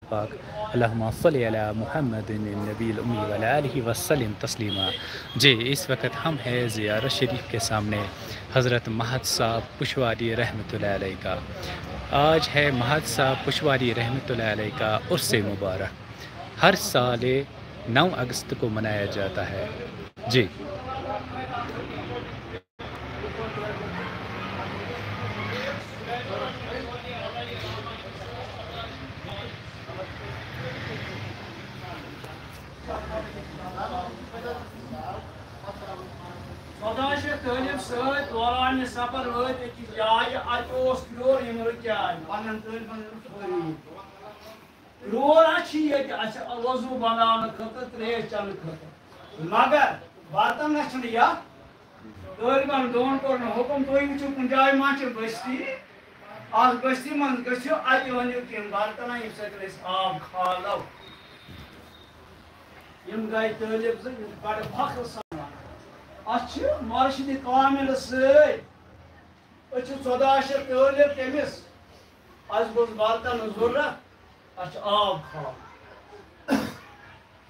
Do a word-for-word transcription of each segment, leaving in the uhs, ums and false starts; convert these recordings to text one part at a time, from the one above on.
پاک۔ اللہم صلی علی محمد النبی الامی وعلی آلہ وسلم تسلیما۔ جی، اس وقت ہم ہیں زیارت شریف کے سامنے، حضرت مہد صاحب پشواری رحمۃ اللہ علیہ کا۔ آج ہے مہد صاحب پشواری رحمۃ اللہ علیہ کا عرس مبارک۔ ہر سال نو اگست کو منایا جاتا ہے۔ جی۔ ژۄداہ شیٚتھ طٲلب سۭتۍ دوران سفر وٲتۍ أکِس جایہِ، اَتہِ اوس کرٛوٚر یِمرٕ چاے، پنٛنٮ۪ن طٲلبَن ہُنٛد خٲلی۔ کرٛوٚر ہا چھِ ییٚتہِ اَسہِ وضوٗ بناونہٕ خٲطرٕ، ترٛیش چٮ۪نہٕ خٲطرٕ، مگر برتن ہا چھِنہٕ یَتھ۔ طٲلبَن دۄن کوٚر نہٕ حُکُم، تُہۍ وٕچھِو کُنہِ جایہِ ما چھِ بٔستی، اَتھ بٔستی منٛز گٔژھِو، اَتہِ أنِو تِم برتنہ، ییٚمہِ سۭتۍ أسۍ آب کھالو۔ یِم گٔے طٲلب زٕ، یِم بَڑٕ فخر سان وَنان۔ اَتھ چھِ مرشدِ کاملہٕ سۭتۍ، أسۍ چھِ ژۄداہ شیٚتھ طٲلب تٔمِس، اَسہِ گوٚژھ برتنہٕ ضروٗرت، اَسہِ چھُ آب کھالُن۔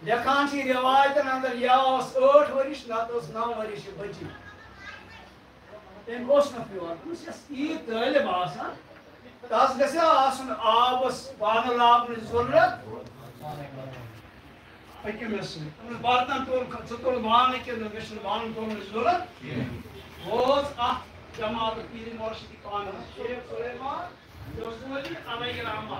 لیکھان چھِ رٮ۪وایتَن اندر، یا ٲس ٲٹھ ؤرِش، نَتہٕ ٲس نَو ؤرِش یہِ بٔچی۔ تٔمۍ اوس نہٕ پیور، تٔمِس یۄس عیٖد طٲلب آسان، تَس گژھِ آسُن آبَس پانہٕ لاگنٕچ ضروٗرت۔ پٔکِو مےٚ سۭتۍ۔ تٔمِس برتن تُل، ژٕ تُل بانہٕ کِنہٕ مےٚ چھُنہٕ بانہٕ تُلنٕچ ضروٗرت کینٛہہ۔ ووت اَتھ جماعت پیٖرِ مرشدِ کامل شیخ سلیمان جوزولی علیہ الرحمہ۔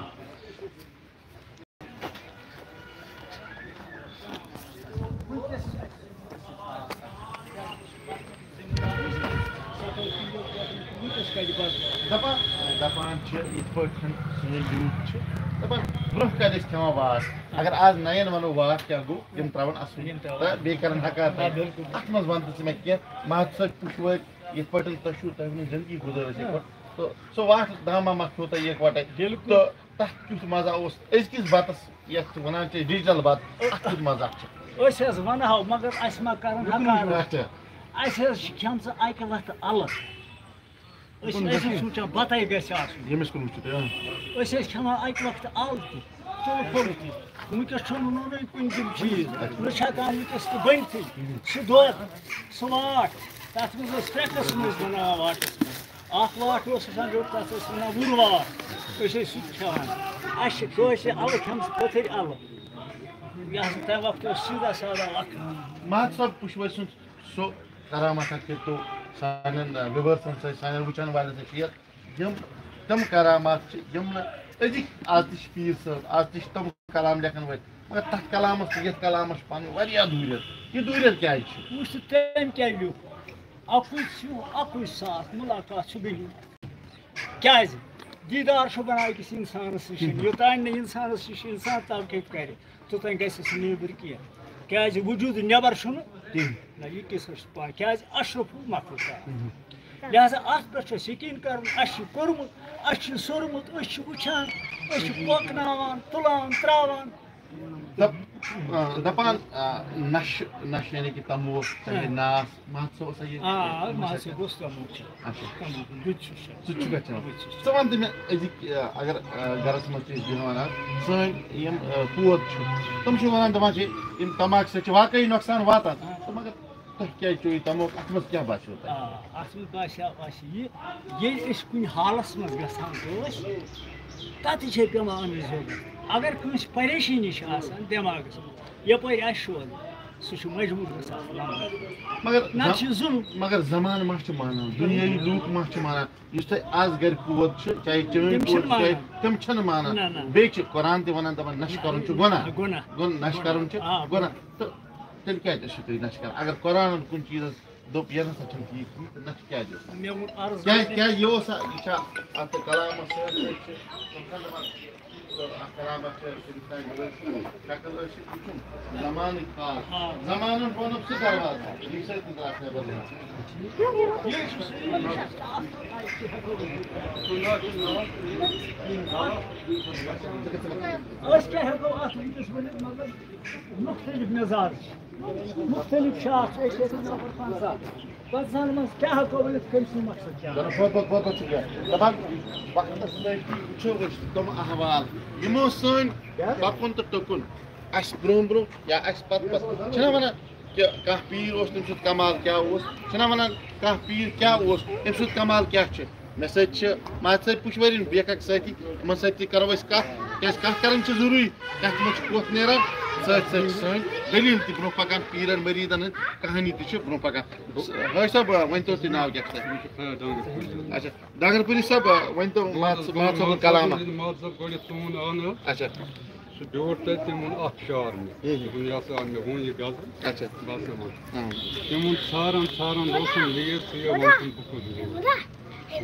دَپان، دَپان چھِ یِتھ پٲٹھۍ سٲنۍ یوٗتھ چھِ دَپان، برٛونٛہہ کَنہِ ٲسۍ کھٮ۪وان واٹھ۔ اگر آز نَیَن وَنو واٹھ کیٛاہ گوٚو، یِم ترٛاوَن اَسُن۔ یِم ترٛاوَن۔ تہٕ بیٚیہِ کَرَن حقارت۔ آ، بِلکُل۔ اَتھ منٛز وَن تہٕ ژٕ مےٚ کینٛہہ، مَہَد صٲب پُشوٲرۍ، یِتھ پٲٹھۍ تۄہہِ چھُو، تۄہہِ ؤنِو زِندگی گُزٲرِتھ یِتھ پٲٹھۍ۔ تہٕ سُہ واٹھ دامہ ما کھیوٚو تۄہہِ یِکوَٹَے؟ بِلکُل۔ تہٕ تَتھ کیُتھ مَزٕ اوس أزکِس بَتَس، یَتھ وَنان چھِ ڈِجٹَل بَتہٕ، اَتھ کیُتھ مَزٕ چھُ؟ أسۍ حظ وَنہو، مگر اَسہِ ما کَرَن حقارت۔ اچھا۔ اَسہِ حظ چھِ کھٮ۪مژٕ اَکہِ وَتھٕ اَلہٕ۔ أسۍ ٲسۍ نہٕ سونٛچان بَتَے گژھِ آسُن۔ ییٚمِس کُن وٕچھِو تُہۍ، آ۔ أسۍ ٲسۍ کھٮ۪وان اَکہِ وقتہٕ اَلہٕ تہِ، ژوٚل پھوٚل تہِ۔ وٕنکٮ۪س چھُنہٕ نوٗنٕے کُنہِ تِم چیٖز۔ نہ چھِ ہٮ۪کان وٕنکٮ۪س تہِ بٔنتھٕے۔ سُہ دۄد، سُہ واٹھ، تَتھ منٛز ٲسۍ ترٛےٚ قٕسٕم ٲسۍ بَناوان واٹَس منٛز۔ اَکھ واٹھ اوس آسان بیٚیہِ، تَتھ ٲسۍ وَنان وُروار۔ أسۍ ٲسۍ سُہ تہِ کھٮ۪وان۔ اَسہِ چھِ کٲشرِ اَلہٕ کھٮ۪مژٕ پٔتھٕرۍ اَلہٕ۔ یہِ ہسا تَمہِ وقتہٕ اوس سیٖدھا سادہ وقت۔ مہد صٲب پُشوٲرۍ سُنٛد سُہ کرامات ہا کٔرۍتو سانٮ۪ن، آ، viewers-ن سۭتۍ، سانٮ۪ن وٕچھن والٮ۪ن سۭتۍ share۔ یِم تِم کرامات چھِ، یِم نہٕ أزِکۍ، آز تہِ چھِ پیٖر صٲب، آز تہِ چھِ تِم کلام لیکھن وٲلۍ، مگر تَتھ کلامَس تہٕ یَتھ کلامَس چھُ پَنٕنۍ واریاہ دوٗریت۔ یہِ دوٗریت کیٛازِ چھِ؟ وٕچھ تہٕ تٔمۍ کیٛاہ لیوٚکھ؟ اَکُے چھُ، اَکُے ساتھ مُلاقات چھُ بیٚیہِ۔ کیٛازِ؟ دیٖدار چھُ بَنان أکِس اِنسانَس نِش۔ یوٚتام نہٕ اِنسانَس نِش اِنسان توقیٖف کَرِ، توٚتام گژھِ سُہ نیٚبٕر کینٛہہ۔ کیٛازِ وجوٗد نٮ۪بر چھُنہٕ تِم۔ نہ، یہِ کِس چھُ پَے؟ کیٛازِ اشرف المخلوقات۔ لہذا اَتھ پٮ۪ٹھ چھُ اَسہِ یقیٖن کَرُن، اَسہِ چھُ کوٚرمُت، اَسہِ چھُ سوٚرمُت، أسۍ چھِ وٕچھان، أسۍ چھِ پوکھناوان، تُلان، ترٛاوان۔ دپ-، آ، دپان، آ، نشہٕ، نشہٕ یعنی کہِ تموک، چاہے ہاں۔ ناس، مہد صٲب اوسا یہِ؟ آ، آ، مہد صٲب اوس تموک چٮ۪وان۔ اچھا۔ تموک، بہٕ تہِ چھُس چٮ۪وان۔ ژٕ تہِ چھُکھ چٮ۪وان۔ بہٕ تہِ چھُس چٮ۪وان۔ ژٕ وَن تہٕ مےٚ أزِکۍ، آ، اگر، آ، گرس منٛز چھِ أسۍ بیٚہوان آز، سٲنۍ یِم، آ، پوت چھِ، تِم چھِ وَنان، دَپان چھِ، یِم تماکھ سۭتۍ چھِ واقعی نۄقصان واتان۔ ہاں۔ تہٕ مگر تۄہہِ کیٛازِ چیوٚو یہِ تموک؟ اَتھ منٛز کیٛاہ باسیو تۄہہِ؟ آ، اَتھ منٛز باسیو اَسہِ یہِ، ییٚلہِ أسۍ کُنہِ حالَس منٛز گژھان ٲسۍ، تَتہِ چھِ پٮ۪وان اَنٕچ ضروٗرت۔ اگر کٲنٛسہِ پریشٲنی چھِ آسان دٮ۪ماغَس منٛز، یَپٲرۍ آسہِ شورٕ، سُہ چھُ مجبوٗر گژھان لَنٛگُن۔ مگر نَتہٕ زم-، چھُ ظُلُم۔ مگر زمانہٕ ما چھُ مانان؟ دُنیٲوی لوٗکھ ما چھِ مانان؟ یُس تۄہہِ آز گَرِ پود چھِ، چاہے چٲنۍ تِم چھِنہٕ پود چھِ، چاہے مانان۔ تِم چھِنہٕ مانان۔ نہ، نہ۔ بیٚیہِ چھِ قرآن تہِ وَنان، دَپان، نَشہٕ کَرُن چھُ گۄناہ۔ گۄناہ۔ گۄن-، نَشہٕ کَرُن چھُ آ، گۄناہ۔ گۄناہ۔ تہٕ تیٚلہِ کیٛازِ ٲسِو تُہۍ نَشہٕ کَران؟ اگر قرآنَن کُنہِ چیٖزَس دوٚپ، یہِ نَسا چھُنہٕ ٹھیٖک کِہیٖنۍ، تہٕ نَشہٕ کیٛازِ اوس؟ مےٚ ووٚن عرض کیٛازِ، کَرنہٕ۔ کیٛازِ یہِ اوس سا، یہِ چھا اَتھ کلامَس سۭتۍ سۭتۍ چھِ، اَتھ کلامَس چھِ شکل ٲسِتھ وٕچھُن، زمانٕکۍ خاص۔ آ۔ زمانَن بنوو سُہ دروازٕ، ییٚمہِ سۭتۍ نہٕ درٛاو نٮ۪بر۔ أسۍ کیٛاہ ہٮ۪کو اَتھ وٕنکیٚس ؤنِتھ، مطلب، مُختٔلِف مِزاج چھِ۔ مُختٔلِف چھِ اَتھ، أسۍ چھِ ییٚتہِ نفر پنٛژاہ۔ پتہٕ زانہٕ منٛز کیٛاہ ہٮ۪کو ؤنِتھ، کٔمۍ سُنٛد مقصد کیٛاہ چھُ؟ بہٕ، بہٕ، بہٕ، بہٕ چھُس یَتھ دَپان، وقتَس سۭتۍ وٕچھو أسۍ تِم احوال، یِمو سٲنۍ پَکُن تہٕ ٹوٚکُن اَسہِ برٛونٛہہ برٛونٛہہ یا اَسہِ پَتہٕ پَتہٕ۔ چھِنہ وَنان کہِ کانٛہہ پیٖر اوس، تٔمۍ سُنٛد کمال کیٛاہ اوس؟ چھِنہ وَنان کانٛہہ پیٖر کیٛاہ اوس، أمۍ سُنٛد کمال کیٛاہ چھُ؟ مےٚ سۭتۍ چھِ، مےٚ سۭتۍ پُشوٲرِن بیکھ اَکھ سۭتی، تِمَن سۭتۍ تہِ کَرو أسۍ کَتھ، کیٛازِ کَتھ کَرٕنۍ چھِ ضروٗری، کَتھ منٛز چھِ کوٚت نیران، سۭتۍ سۭتۍ چھِ سٲنۍ دٔلیٖل تہِ برٛونٛہہ پَکان، پیٖرَن مٔریٖدَن ہٕنٛز کہانی تہِ چھِ برٛونٛہہ پَکان۔ حٲج صٲب، ؤنۍ تو تُہۍ ناو کیٛاہ چھُ تۄہہِ؟ اچھا، ڈانگرپوٗری صٲب، ؤنۍ تو ماتھ صٲب، ماتھ صٲبُن کلام اکھ۔ ماتھ صٲب گۄڈٕ تُہُنٛد آنہٕ۔ اچھا۔ سُہ بیوٗٹھ تَتہِ، تٔمۍ ووٚن اکھ شعر مےٚ۔ ہُم۔ دوٚپُن، یہِ ہسا آو مےٚ ووٚن یہِ غزل۔ اچھا۔ بس سا وَن۔ اۭں۔ تٔمۍ ووٚن، ژھاران ژھاران روشن لیٖر، ژٕ یہِ وَن ژٕ بہٕ کُس گوٚو۔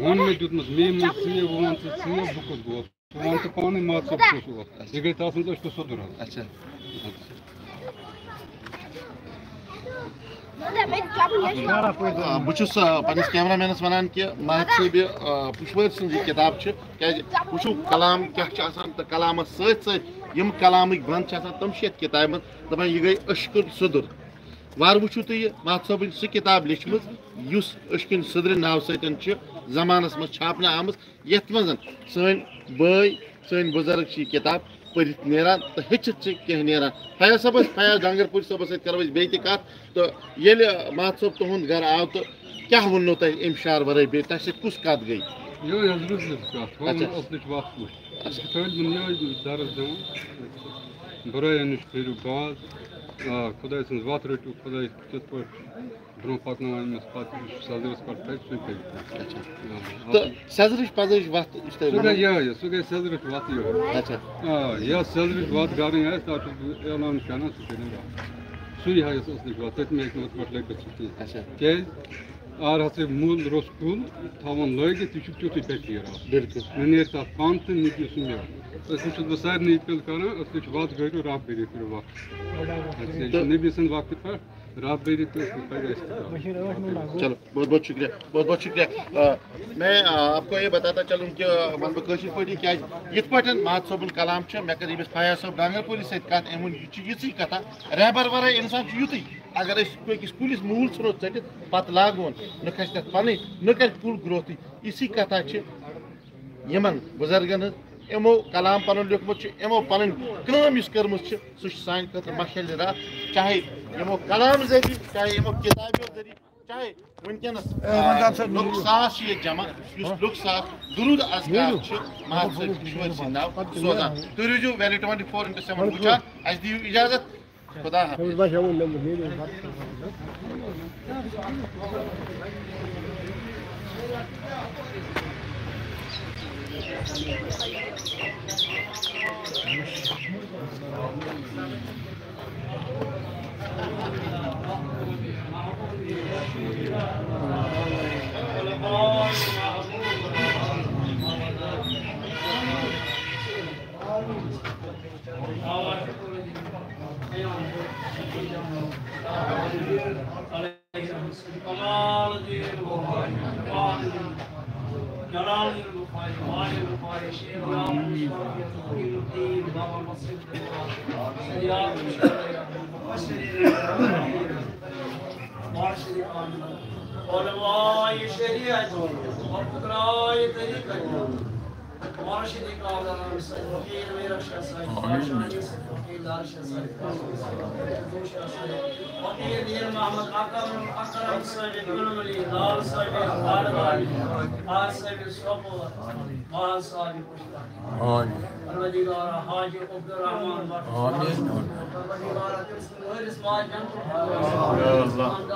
ووٚن مےٚ دیُتمُت، مے منٛز ژٕ یہِ ووٚن ژٕ، ژٕ یہِ بہٕ کُس گوٚو۔ ژٕ وَن تہٕ پانَے ماتھ صٲب کُس اوس۔ اچھا۔ یہِ گٔے تَس منٛز أسۍ تہٕ سُہ درٛاو۔ اچھا۔ آ، بہٕ چھُس، آ، پننِس کیمرہ مینس ونان کہِ ماتھ صٲبہِ، آ، پُشوٲرۍ سٕنٛز یہِ کِتاب چھِ، کیازِ وٕچھِو کلام کیٛاہ چھُ آسان تہٕ کلامس سۭتۍ سۭتۍ یِم کلامٕکۍ بند چھِ آسان، تِم چھِ یتھ کِتابہِ منٛز دپان، یہِ گٔے عشقُن سُدُر۔ وارٕ وٕچھِو تُہۍ یہِ ماتھ صٲبٕنۍ سُہ کِتاب لیچھمٕژ، یُس عشقُن سُدرِ ناوٕ سۭتۍ چھِ زمانس منٛز چھاپنہٕ آمٕژ، یتھ منٛز سٲنۍ بٲے، سٲنۍ بُزرگ چھِ یہِ کِتاب پٔرِتھ نیران تہٕ ہیٚچھِتھ چھِ کینٛہہ نیران۔ فیاض صٲبس، فیاض ڈانگرپوٗرۍ صٲبس سۭتۍ کرو أسۍ بیٚیہِ تہِ کتھ۔ تہٕ ییٚلہِ ماتھ صٲب تُہُنٛد گرٕ آو تہٕ کیٛاہ ووٚننو تۄہہِ امہِ شعر ورٲے بیٚیہِ؟ تۄہہِ سۭتۍ کُس کتھ گٔے؟ یِہوٚے حضرت سٕنٛز کَتھ، ہُہ اچھا۔ ووٚن اَصلٕچ وَتھ کُس۔ اچھا۔ یِتھ پٲٹھۍ ووٚن یِہوٚے درس دِوان، بُرٲیَن نِش پھیٖرِو باز۔ آ، خۄداے سٕنٛز وَتھ رٔٹِو، خۄداے کِتھ پٲٹھۍ برٛونٛہہ پَکناوان أمِس، پَتہٕ یُس سیٚزرَس پٮ۪ٹھ کھسہِ، سُہ تہِ۔ اچھا۔ آ، تہٕ سیٚزرٕچ پَزرٕچ وَتھ یُس تۄہہِ سُہ گٔے ووٚنوٕ۔ یِہوٚے، سُہ گٔے سیٚزرٕچ وَتھ یِہوٚے۔ اچھا۔ آ، یۄس سیٚزرٕچ وَتھ گَرٕنۍ آسہِ، تَتھ چھُس بہٕ اعلان کران، سُہ کٔرِو وَتھ۔ سُے ہا یۄس اَصلٕچ وَتھ، تٔتۍ منٛز ہیٚکہِ نہٕ ہُتھ پٲٹھۍ لٔبِتھ سُہ کینٛہہ۔ اچھا۔ کیٛازِ؟ آر ہسا موٗل روٚس کُل تھاوُن لٲگِتھ، یہِ چھُ تیُتھُے فقیٖر آسان۔ بِلکُل۔ نہ نیرِ تَتھ پَن تہٕ نہ دِیہِ سُہ میوٕ۔ أسۍ چھِ بہٕ سارنٕے اپیٖل کران، أصلٕچ وَتھ گٔرِو، رب بٔرِتھ کٔرِو وَتھ۔ اَسہِ چھِ تہٕ نبی سٕنٛدِ وقتہٕ پٮ۪ٹھ رب بٔرِتھ تہٕ أسۍ پَزِ اَسہِ تہِ کرُن۔ چلو، بہت بہت شکریہ، بہت بہت شکریہ۔ آ، میں، آ، آپ کو یہ بتاتا چلوں کہ ون بہٕ کٲشِر پٲٹھۍ کیٛازِ یِتھ پٲٹھۍ ماتھ صٲبُن کلام چھُ، مےٚ کٔر ییٚمِس فیاض صٲب ڈانگرپوٗری سۭتۍ کَتھ، أمۍ ووٚن، یہِ چھِ یِژٕے کَتھا، رہبر ورٲے اِنسان چھُ یُتُے، اگر أسۍ بیٚکِس کُلِس موٗل ژھٕنو ژٔٹِتھ، پتہٕ لاگون، نہ کھسہِ تتھ پنٕنۍ، نہ کرِ کُل growthٕے۔ یِژھٕے کتھا چھِ یِمن بُزرگن ہٕنٛز۔ یِمو کلام پنُن لیوٗکھمُت چھُ، یِمو پنٕنۍ کٲم یُس کٔرمٕژ چھِ، سُہ چھُ سانہِ خٲطرٕ مشعلِ راہ۔ چاہے یِمو کلام ذٔریعہٕ، چاہے یِمو کِتابیو ذٔریعہٕ، چاہے وٕنکیٚنس، اے، وۄنۍ کر سا آ، لُکھ ساس چھِ ییٚتہِ جمع، یُس لُکھ ساس درود اذکار چھِ ماتھ صٲب کِشوٲرۍ سٕنٛدِ ناو سوزان۔ تُہۍ روٗزِو Valley twenty four into seven وٕچھان، اَسہِ دِیِو اجازت۔ خدا حافظ۔ علماء شریعت و فقراء طریقت، مرشد کاملان سید فقیر میرا شاہ صاحب، آمین۔ فقیر دین محمد اکرم، اکرم صاحب گلملی، لال صاحب باردانی، آر صاحب سوپور، ماہ صاحب پشتانی۔ آمین۔ پروردگار حاجی عبدالرحمان بخش۔ آمین۔ پروردگار تٔمۍ سٕنٛدِس مٲلِس ماجہِ جنتُ الفردوس۔ یا اللہ۔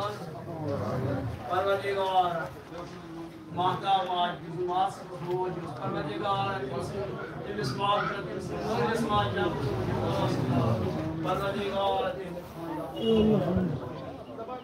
پروردگار ماہتاب آج بزم آسک روز یُس پروردگار تٔمِس مغفرت، تٔمِس مٲلِس ماجہِ جنتُ الفردوس۔ پروردگار